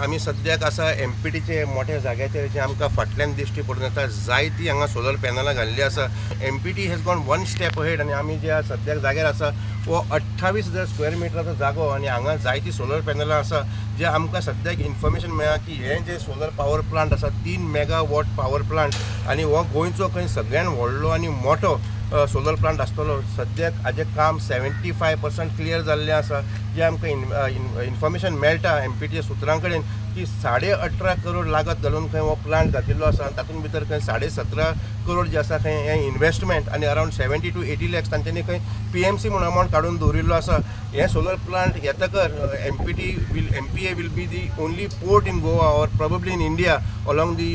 आमी सद्याक आसा एमपीटीचे मोठ्या जाग्याचेर, जे आमकां फाटल्यान दिश्टी पडून येता, जायती हांगा सोलर पॅनलां घाल्ली आसा. MPT has gone one step ahead आनी आमी जे सद्याक जाग्यार आसा हो 28,000 स्क्वेअर मिटराचो जागो आनी हांगा जायती सोलर पॅनलां आसा. जे आमकां सद्याक इन्फॉर्मेशन मेळ्ळां की हे जे सोलर पावर प्लांट आसा, 3 मेगा what power plant आनी हो गोंयचो खंय सगळ्यान व्हडलो आनी मोठो सोलर प्लांट आसतलो. सद्याक हाजें काम 75% क्लियर जाल्लें आसा. जें आमकां इन्फॉर्मेशन मेळटा एमपीटीच्या सुत्रां कडेन की 18.5 करोड लागत घालून खंय हो प्लांट घातिल्लो आसा आनी तातूंत भितर खंय 17.5 करोड जे आसा खंय हें इन्वेस्टमेंट आनी around 70 to 80 lakhs तांच्यांनी खंय पीएमसी म्हूण अमावंट काडून दवरिल्लो आसा. हें सोलर प्लांट येतकर MPA will be the only port in Goa or probably in India along the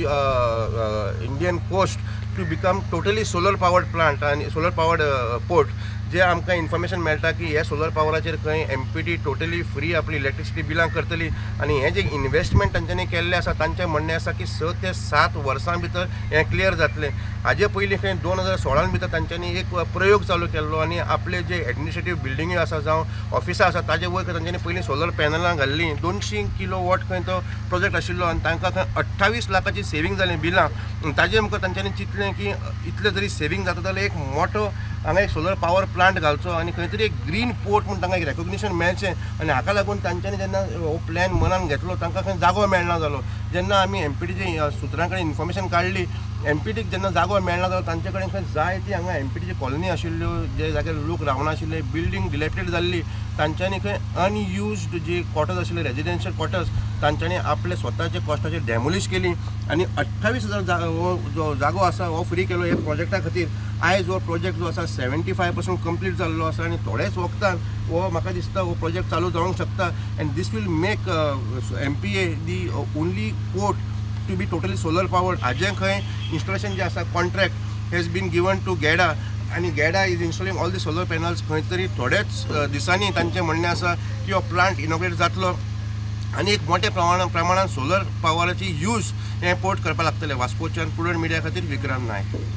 Indian coast to become totally solar powered plant आनी सोलर पावर्ड पोर्ट. जे आमकां इन्फॉर्मेशन मेळटा की हे सोलर पावराचेर खंय एमपीटी टोटली फ्री आपली electricity बिलां करतली आनी हें जें इन्वेस्टमेंट तांच्यांनी केल्लें आसा, तांचें म्हणणें आसा की 6 ते 7 वर्सां भितर हें क्लियर जातलें. हाजे पयलीं खंय 2016 भितर तांच्यांनी एक प्रयोग चालू केल्लो आनी आपले जे एडमिनिस्ट्रेटीव बिल्डिंग्यो आसा जावं ऑफिसां आसा, ताजे वयर तांच्यांनी पयलीं सोलर पॅनलां घाल्लीं. 200 किलो what खंय तो प्रोजेक्ट आशिल्लो आनी तांकां खंय 28 लाखाची सेवींग जालीं बिलां. ताजे मुखार तांच्यांनी चिंतलें की इतलें जरी सेवींग जाता जाल्यार एक मोठो हांगा एक सोलर पावर प्लांट घालचो आनी खंय तरी एक ग्रीन पोर्ट म्हूण तांकां एक रेकोग्निशन मेळचें. आनी हाका लागून तांच्यांनी जेन्ना हो प्लॅन मनान घेतलो, तांकां खंय जागो मेळना जालो. जेन्ना आमी एमपीटीचे सुत्रां कडेन इन्फॉर्मेशन काडली, एमपीटीक जेन्ना जागो मेळना जालो, तांचे कडेन खंय जाय ती हांगा एमपीटीची कॉलनी आशिल्ल्यो, जे जाग्यार लोक रावनाशिल्ले, बिल्डींग डिलेपिडेट जाल्ली, तांच्यांनी खंय अनयुज्ड जे क्वॉर्टर्स आशिल्ले, रेजिडेन्शियल क्वॉर्टर्स, तांच्यांनी आपले स्वताचे कॉस्टाचेर डेमोलिश केली आनी 28,000 हो जो जागो आसा हो फ्री केलो हे प्रोजेक्टा खातीर. आयज हो प्रोजेक्ट जो आसा 75% कंप्लीट जाल्लो आसा आनी थोडेच वखदान हो म्हाका दिसता हो प्रोजेक्ट चालू जावंक शकता and this will make MPA the only port to be totally solar powered. हाजें खंय इन्स्टॉलेशन जें आसा, contract has been given to GEDA आनी GEDA is installing all the solar panels. खंय तरी थोड्याच दिसांनी तांचें म्हणणें आसा की हो प्लांट इनॉग्रेट जातलो आनी एक मोठ्या प्रमाणान सोलर पावराची यूज हें पोर्ट करपाक लागतलें. वास्कोच्यान प्रुडंट मिडिया खातीर विक्रम नायक.